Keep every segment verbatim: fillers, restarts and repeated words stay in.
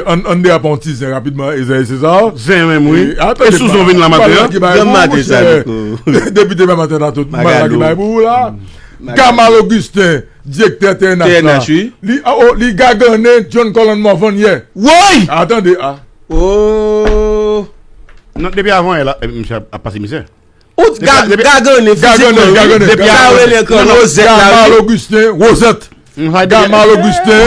Ann, ann derape yon ti zen rapidman, Ezayi Sezar. Zen menm, wi. E, atande, e Souzon vin la maten an. Granm maten sa, Niko. Depite Bèmaten la tout. Mal la ki bay pou ou la. Gamal Augustin, direktè T N H la. T N H, wi. Li, ah, oh, li gagannen John Colin Morvan yè. Woy! Atande, ah. Oh! Non, depi avan yè la, eh, misye ap, ap pase mizè. Ou t gagannen fizikman, wi. Depi sa rele ankò wozèt la, wi. Gamal Augustin, wozèt. Gamal Augustin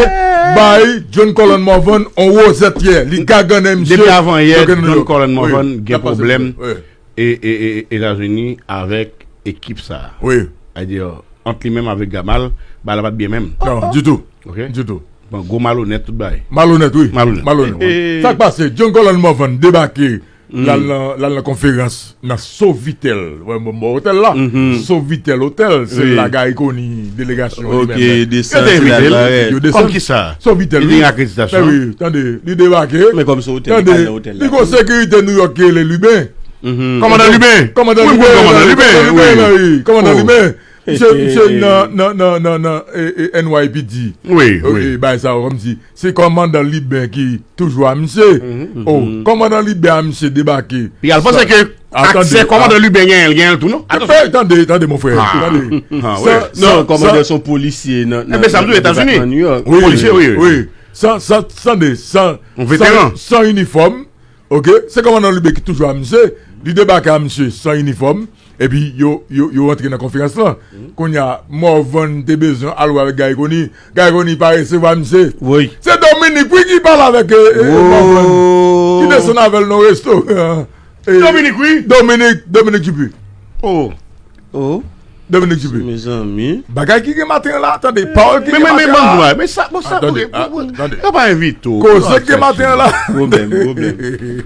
bay John Colin Morvan on wozèt yè. Li gagannen misye. Depi avan yè, John Colin Morvan gen pwoblèm e, e, e, Etazini avèk ekip sa a. Wi. Sa vle di, ant li menm avèk Gamal, bagay la pa t byen menm. Non, ditou. Ok? Ditou. Bon, gwo malonèt, tout bagay. Malonèt, wi. Malonèt. Malonèt. Sa k pase? John Colin Morvan debake. L al nan, l al nan konferans nan Sofitel. Wè, bon, bò otèl la. Sofitel Hotel, se la Guy Conille delegasyon li menm. Yo te envite l. Yo desann. Kòm kisa? Sofitel, li te gen akreditasyon. Wi, tande, li debake. Men kòm se otèl, li kay nan otèl la. Li gon sekirite Nouyòk ki rele Lubin. Kòmandan Lubin. Kòmandan Lubin, wi. Kòmandan Lubin. Misye, misye nan, nan, nan, nan, nan, e, e, N Y P D. Wi, wi. Bagay sa yo, kòmsi se kòmandan Lubin ki toujou a misye. Oh, kòmandan Lubin a misye debake. Piga l panse ke aksè kòmandan Lubin genyen l, genyen l tou, non? Tande, tande, mon frè. Tande. Non, kòmandan se yon polisye nan, nan, nan depatman New York. Wi, polisye, wi, wi. San, san, tande, san, san inifòm. Ok, se kòmandan Lubin ki toujou a misye, li debake a misye san inifòm, epi yo, yo, yo rantre nan konferans lan. Kounye a, Morvan te bezwen al wè avèk Guy Conille. Guy Conille pa resevwa misye. Wi. Se Dominique, wi, ki pale avèk, e, e, Morvan. Ki desann avè l nan restoran. E, Dominique, wi. Dominique, Dominique Dupuis. Oh. Oh. Dominique Dupuis. Mezanmi. Bagay ki gen maten an la, tande, pawòl ki gen maten an la. Men, men, men, men sa, bon, sa, tande, pou, pou, tande. Yo pa envite w. Koze ki gen maten an la. Pwoblèm, pwoblèm,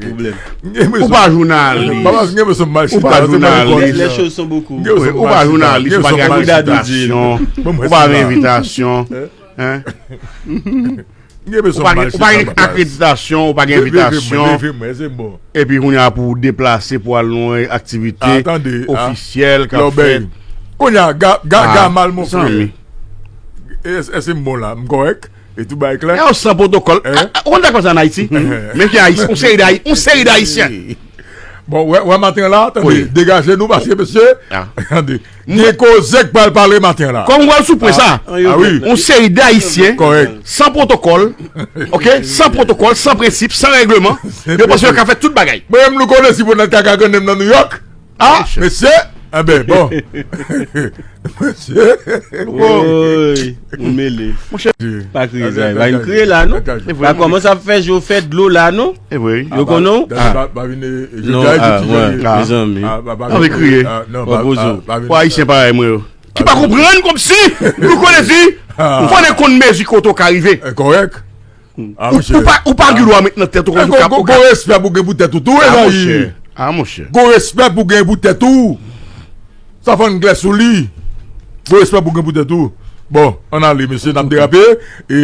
pwoblèm. Ou pa jounalis. Ou pa jounalis. Les choses sont beaucoup. Ou pa jounalis, ou pa gen akreditasyon. Ou pa gen envitasyon. Hein? Ou pa gen, ou pa gen akreditasyon, ou pa gen envitasyon. Epi kounye a pou w deplase pou al nan yon aktivite ofisyèl k ap fèt. Kounye a, Ga-, Ga-, Gamal, mon frè. Èske m bon la? M kòrèk? E tout bagay klè? Yo san pwotokòl. Ou konn sa k pase ann Ayiti? Men ki Ayisyen, yon seri d Ayi-, yon seri d Ayisyen. Bon, wè, wè maten an la, tande, degaje nou, paske mesye, tande, gen koze k pral pale maten an la. Kòm ou pral sou pwen sa, yon seri d Ayisyen, san pwotokòl, ok, san pwotokòl, san prensip, san règleman, yo panse yo ka fè tout bagay. Mwen menm, nou konnen si pou nèg ka gagannen m nan Nouyòk. Ah, mesye, enben, bon. Mesye. Woy, moun mele. Monchè. Pa kriye, Zay. Pa vin kriye la, non. Pa kòmanse ap fè je w fè dlo la, non. Yo konnen w. Pa vin, jodi a, jodi a, mezanmi. Pa vin kriye. Pou Ayisyen parèy mwen yo. Ki pa konprann kòmsi nou konnen si, fò n konn mezi kote w ka rive. Kòrèk. Ou pa, ou pa gen dwa met nan tèt ou kòmsi w ka, ou ka. Gon respè pou gen pou tèt ou tou, Ezayi. Ah, monchè. Gon respè pou gen pou tèt ou. Sa fò n klè sou li. Gon respè pou gen pou tèt ou. Bon, ann ale, mesye, n ap derape.